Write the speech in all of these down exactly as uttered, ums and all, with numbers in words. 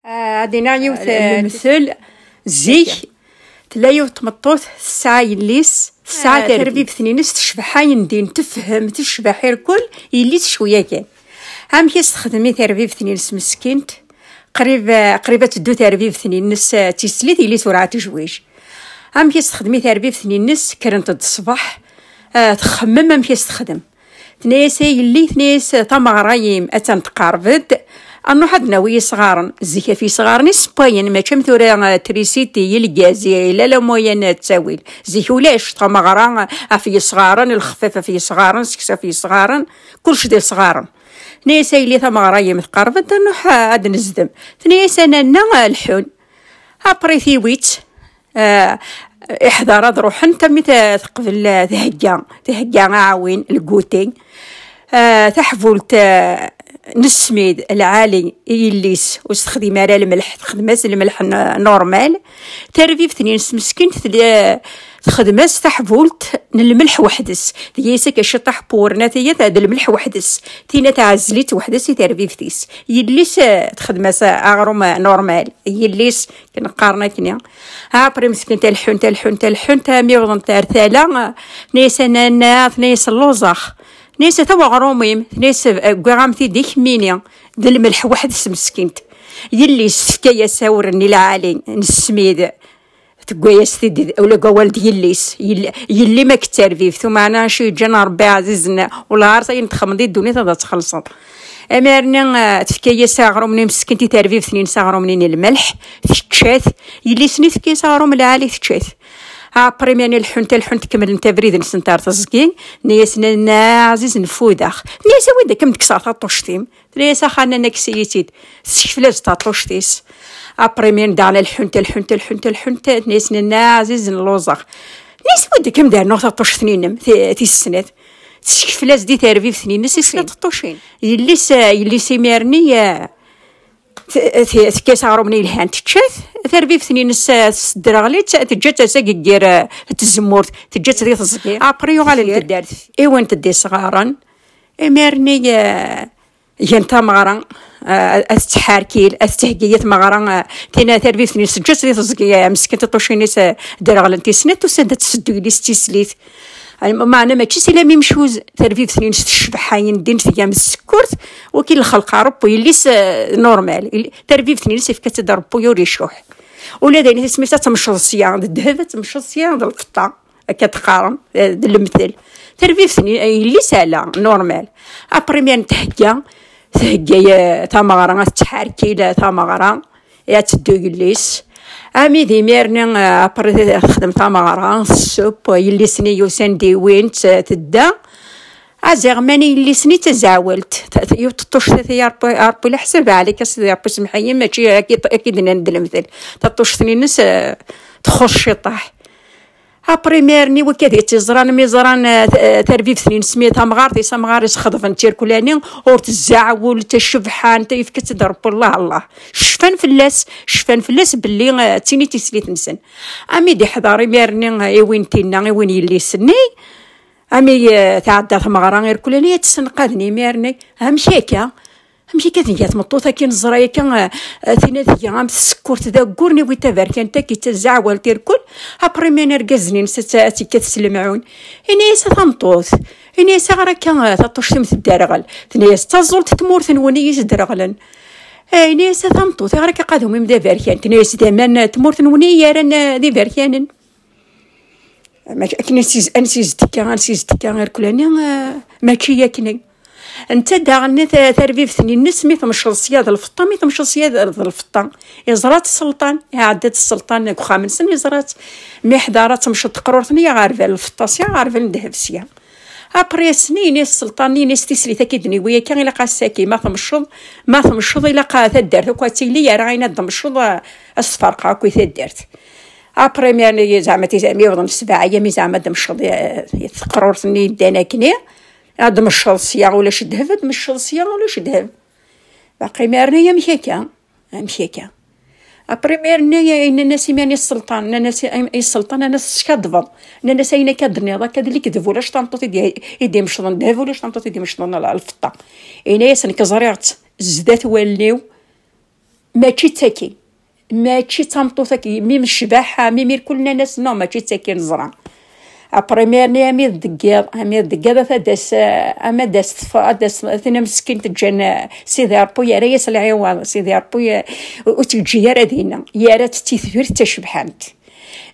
Ad iniɣ yiwet, eh, lemtel. Zik, tella yiwet tmeṭṭut, tesɛa yelli-s, tesɛa, eh, tarbibt-nni-ines tecbeḥ ayen din, tefhem, tecbeḥ irkul, yelli-s cwiya kan. Amek i s-texdem i tarbibt-nni-ines meskint? Qrib, eh, qrib ad teddu tarbibt-nni-ines, eh, d tislit, yelli-s werɛad tejwij. Amek i s-texdem i tarbibt-nni-ines? Kkrent-d ṣṣbeḥ, eh, txemmem amek i s-texdem. Tenna-yas: "Ay yelli," tenna-yas, "tameɣra-yim attan tqerreb-d, ad nruḥ ad d-nawi isɣaren." Zik ɣef yisɣaren i ssewwayen, mačči am tura, eh, trisiti, ilgaz, yella la moyen, eh, ttawil. Zik ulac, tameɣra ɣef yisɣaren, lexfif ɣef yisɣaren, seksu ɣef yisɣaren, kullec d isɣaren. Tenna-yas: "Ay yelli, tameɣra-yim tqerreb-d, ad nruḥ, eh, ad d-nezdem." Tenna-yas: "A nanna, eh, lḥun." Après tiwi-tt, eh, iḥder ad ruḥent, armi te-, teqbel, eh, thegga, thegga aɛwin, lguti. Eh, taḥbult, eh, n ssmid lɛali i yelli-s, ur s-texdim ara lmelḥ, texdem-as lmelḥ n-, normal. Tarbibt-nni-ines meskint, tella, texdem-as taḥbult n lmelḥ weḥd-s. Tga-yas akka ciṭaḥ n wurna, tiyat d lmelḥ weḥd-s. Tina tɛezzel-itt weḥd-s i terbibt-is. Yelli-s, eh, texdem-as aɣrum, eh, normal. Yelli-s, neqqaren akkenni. Après meskint, lḥunt, lḥunt, lḥunt, armi wwḍent ar tala, eh, tenna-yas: "A nanna," tenna-yas, "lluẓeɣ." Tenna-yas: "Ata weɣrum-im." Tenna-yas: "Wwiɣ-am-t-id i kemmini." D lmelḥ weḥd-s meskint. Yelli-s tefka-yas awren i lɛali n ssmid. Tewwi-yas-t-id ula deg wawal d yelli-s. Yell-, yelli ma k-tterbibt, umeɛna acu yeǧǧan Rebbi ɛzizen, wala ɣer ayen txedmeḍ di ddunit ad txellṣeḍ. Imir-nni, eh, tefka-yas aɣrum-nni meskint i terbibt-nni-ines, aɣrum-nni n lmelḥ, tečča-t. Yelli-s-nni tefka-yas aɣrum lɛali, tečča-t. Après imir-nni lḥunt, lḥunt, kemmlent abrid-nsent ar teẓgi. Nna-yas nanna ɛzizen, fudeɣ. Nna-yas: "Awi-d ad kem-d-kkseɣ taṭṭuct-im." Tenna-yas: "Ax a nanna, kkes-iyi-tt-id." Tsekfel-as-d taṭṭuct-is. Après imir daɣen lḥunt, lḥunt, lḥunt, lḥunt, tenna-yas nanna ɛzizen, lluẓeɣ. Tenna-yas: "Awi-d ad kem-d-rnuɣ taṭṭuct-nni-inem, ti-, tis snat." Tsekfel-as-d i terbibt-nni-ines i snat teṭṭucin. Yelli-s, yelli-s imir-nni, eh, t-, t-, tefka-yas aɣrum-nni yelhan, tečča-t. Tarbibt-nni-ines, eh, tesderɣel-itt, teǧǧa-tt ass-agi n yir, eh, tzemmurt, teǧǧa-tt di teẓgi. Après yuɣal-d ar taddart, iwwent-d isɣaren. Imir-nni, eh, gan tameɣra, eh, ad tettḥerkil, ad tettheggi i tmeɣra, eh, tina tarbibt-nni-ines teǧǧa-tt di teẓgi, eh, meskint tiṭṭucin-is, eh, derɣlent i snat, tusa-d ad tesseddu yelli-s d tislit. Meɛna mačči si la même chose, tarbibt-nni-ines tecbeḥ ayen din, tga msekkurt, waki lxelq Rebbi, yelli-s, eh, normal. Yelli-, tarbibt-nni-ines yefka-tt-id Rebbi ur icuḥ. Ula d ayen isem-is ad temceḍ sya d ddheb, ad temceḍ sya d lfeṭṭa. Akka d-qqaren, eh, d lemtel. Tarbibt-nni, eh, yelli-s ala, normal. Après imir thegga, thegga, eh, tameɣra, ad tettḥerkil, eh, tameɣra, ad teddu yelli-s. Ami d imir-nni, eh, après texdem tameɣra, tesseww, yelli-s-nni yusan-d iwin-tt, eh, tedda. Aziɣ mani yelli-s-nni d tazeɛwelt. T-, t-, yiwet teṭṭuct, a Rebbi, a Rebbi leḥsab ɛlik, a Sidi Rebbi semmeḥ-iyi, mačči akka, akka i d-nnan d lemtel. Taṭṭuct-nni-ines, eh, txuṣ ciṭaḥ. Après imir-nni, wikad i tt-iẓran, mi ẓran, eh, t-, eh, tarbibt-nni-ines, mi tamɣart-is, amɣar-is xeḍben tirkulani, ur tezzaɛwel, tacebḥant, yefka-tt-id Rebbi, Allah, Allah. Cfan fell-as, cfan fell-as belli, eh, d tin i d tislit-nsen. Ami d-iḥḍer imir-nni, eh, i win tinna, i win yelli-s-nni, ami, eh, tɛedda tmeɣra irkulani, ad tt-ssenqaden imir-nni. Amek akka? Amek akka tga tmeṭṭut akken neẓra akka, eh, eh, tina tga am tsekkurt d aggur, niwi taberkant akk yettazaɛwal tirkul. Après imir-nni argaz-nni-ines ad tt-, ad tt-ikkat s lemɛun. Ini-as: "A tameṭṭut," ini-as, "aɣer akka, eh, taṭṭuct-im tedderɣel?" Tenna-yas: "D taẓult n tmurt-nwen i yi-sderɣlen." Eh, ini-as: "A tameṭṭut, aɣer akka aqadum-im d aberkan?" Tenna-yas: "D aman n tmurt-nwen i yi-yerran, eh, d iberkanen." Mačči akken ansi z-, ansi zedka, ansi zedka irkulani, eh, mačči akken. Netta daɣen ta-, tarbibt-nni-ines, mi temceḍ sya d lfeṭṭa, mi temceḍ sya d, d lfeṭṭa, iẓra-tt sselṭan, iɛedda-d sselṭan deg uxxam-nsen, iẓra-tt. Mi ḥdara temceḍ teqrurt-nni, aɣerbal lfeṭṭa sya, aɣerbal n ddheb sya. Après ass-nni, ini-as sselṭan-nni, ini-as tislit akka i d-niwi akka, ilaq ass-agi, ma temceḍ, ma temceḍ, ilaq taddart akk ad tili, yerra ayen ad d-temceḍ, a, ad s-tferqeɣ akk i taddart. Après, mi, zeɛma, ti-, mi wwḍen ssbeɛ ayyam, zeɛma ad d-mecceḍ, eh, teqrurt-nni yeddan akkenni, ad d-mecceḍ sya ulac ddheb, ad d-mecceḍ sya ulac ddheb. Baqi mi rniɣ amek akka, amek akka. Après, mi rniɣ, nnan-as imir-nni i sselṭan, nnan-as i, i sselṭan, nnan-as teskaddbeḍ, nnan-as ayen akka d-tenniḍ, akka d lekdeb, ulac tameṭṭut i d-, i d-imecḍen ddheb, ulac tameṭṭut i d-imecḍen l-, lfeṭṭa. Ini-as nekk ẓriɣ-tt zdat wallen-iw, Mačči d taki. Mačči d tameṭṭut-agi, mi ccbaḥa, mi mirkul nnan-as, non, mačči d taki neẓra. Après, imir-nni, ami d-deggiḍ, ami d-deggiḍ, ad as, ama d as tef-, ad as tin meskint ǧǧan, eh, Sidi Ṛebbi yerra-yas lɛiwaḍ, Sidi Ṛebbi, eh, ur tt-yeǧǧi ara dinna, yerra-tt d titbirt tacebḥant.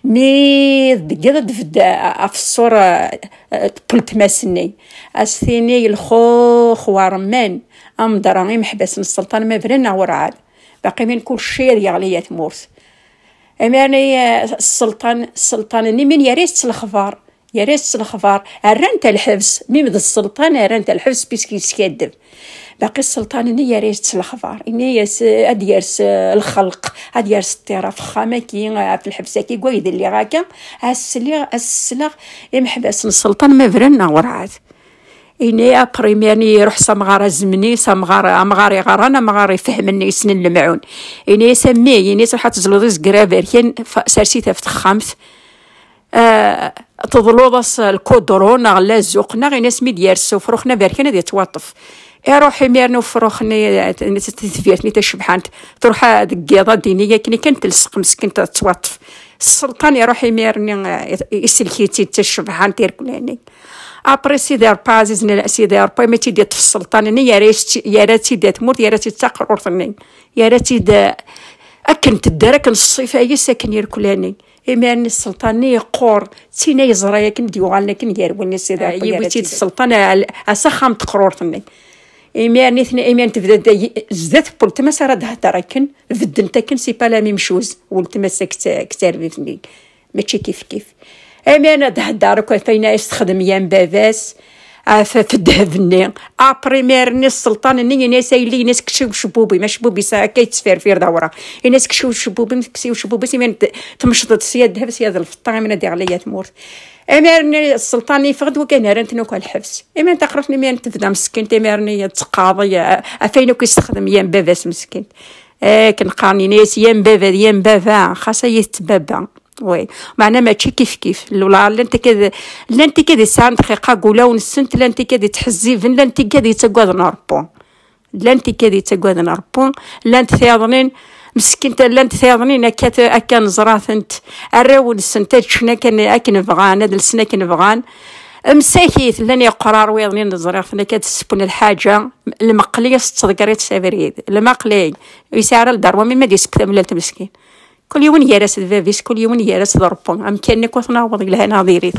Mi d-deggiḍ ad d-tbedd, eh, ɣef ṣṣur, eh, eh, n weltma-s-nni. Ad as-tini, lxux war rrman, amḍra, imeḥbas n sselṭan ma bran neɣ werɛad. Baqi min kul cci ad yeɣli ya tmurt. Imir-nni, eh, sselṭan, sselṭan-nni min yerra-yas-tt lexbar, yerra-yas-tt lexbar, rran-t ɣer lḥebs, mim d sselṭan rran-t ɣer lḥebs puisque yeskaddeb. Baqi sselṭan-nni yerra-yas-tt lexbar, yenna-yas, eh, ad yers, eh, lxelq, ad yers ṭṭir ɣef uxxam-agi, eh, ɣef lḥebs-agi, deg wayed lliɣ akka, ad sliɣ, ad sleɣ imeḥbas n sselṭan ma bran neɣ werɛad. Ini après imir-nni iruḥ s amɣar azemni, s amɣar, amɣar iɣran, amɣar ifehmen, yessnen lemɛun. Ini-as a mmi, ini-as ruḥ ad tezluḍ izger aberkan, f-, sers-it ɣef texxamt. Ah, teḍluḍ-as lkudru neɣ lazuq, neɣ ini-as mi d-yers ufrux n aberkan ad yettwaṭṭef. Iruḥ imir-nni ufrux-nni, eh, titbirt-nni tacebḥant, truḥ deg yiḍ ad d-tini akken kan telseq meskint ad tettwaṭṭef. Sselṭan iruḥ imir-nni, eh, isellek-itt-id tacebḥant irkelli-nni. Après, Sidi Ṛebbi ɛzizen, Sidi Ṛebbi, mi tt-id-iṭṭef sselṭan-nni, yerra-tt-id at tmurt, yerra-tt-id taqrurt-nni. Yerra-tt-id, eh, akken tedder, akken ṣṣifa-is, akken irkelli-nni. Imir-nni sselṭan-nni yeqqur, d tin ay yeẓra akken d-yuɣalen akken gar wallen-is Sidi Ṛebbi, yiwi-tt-id sselṭan, eh, s axxam n teqrurt-nni. Imir-nni tebda zdat n weltma-s ara d-thedder akken, beddent akken, c'est pas la même chose. Weltma-s akked tarbibt-nni. Mačči kif kif. Imir-nni ad d-thedder akk ɣef wayen ay s-texdem yan baba-s, ɣef, ɣef ddheb-nni. Après imir-nni sselṭan-nni yenna-yas a yelli, yenna-yas kečč ucebbub-im, acebbub-is akka yettferfir d awraɣ. Yenna-yas kečč ucebbub-im, tekkes-it ucebbub-is, imir-nni tmecḍeḍ sya ddheb, sya d lfeṭṭa, imir-nni ad iɣli ya tmurt. Imir-nni sselṭan yeffeɣ-d, wakken rran-ten akk ɣer lḥebs. Imir-nni taqrurt-nni imir-nni tebda meskint, imir-nni tettqaḍi, eh, ɣef wayen akk yessexdem yan baba-s meskin. Akken qqaren, yenna-yas yan baba d yan baba, xas ay itett baba. Oui, meɛna mačči kif kif. Lwelha llant tikkad, llant tikkad yesɛan dqiqa deg ulawen-nsent, llant tikkad yettḥezziben, llant tikkad yettaggaden Ṛebbi. Llant tikkad yettaggaden Ṛebbi, llant tiyaḍnin, meskint, llant tiyaḍnin akka, akka neẓra-tent, arraw-nsent ad ččen akken, akken bɣan, ad lsen akken bɣan. Msakit, llan yeqrar wiyaḍnin ẓriɣ-ten akka ad ssewwen lḥaǧa, lmeqli as tettḍeggiṛ-itt s abrid. Lmeqli, ur yesɛi ara lderwa, mi ma d-yesseww tamellalt meskin. Kul yiwen gar-as d bab-is, kul yiwen gar-as d Ṛebbi. Amkan-nni akk ad t-naweḍ deg lehna d irid.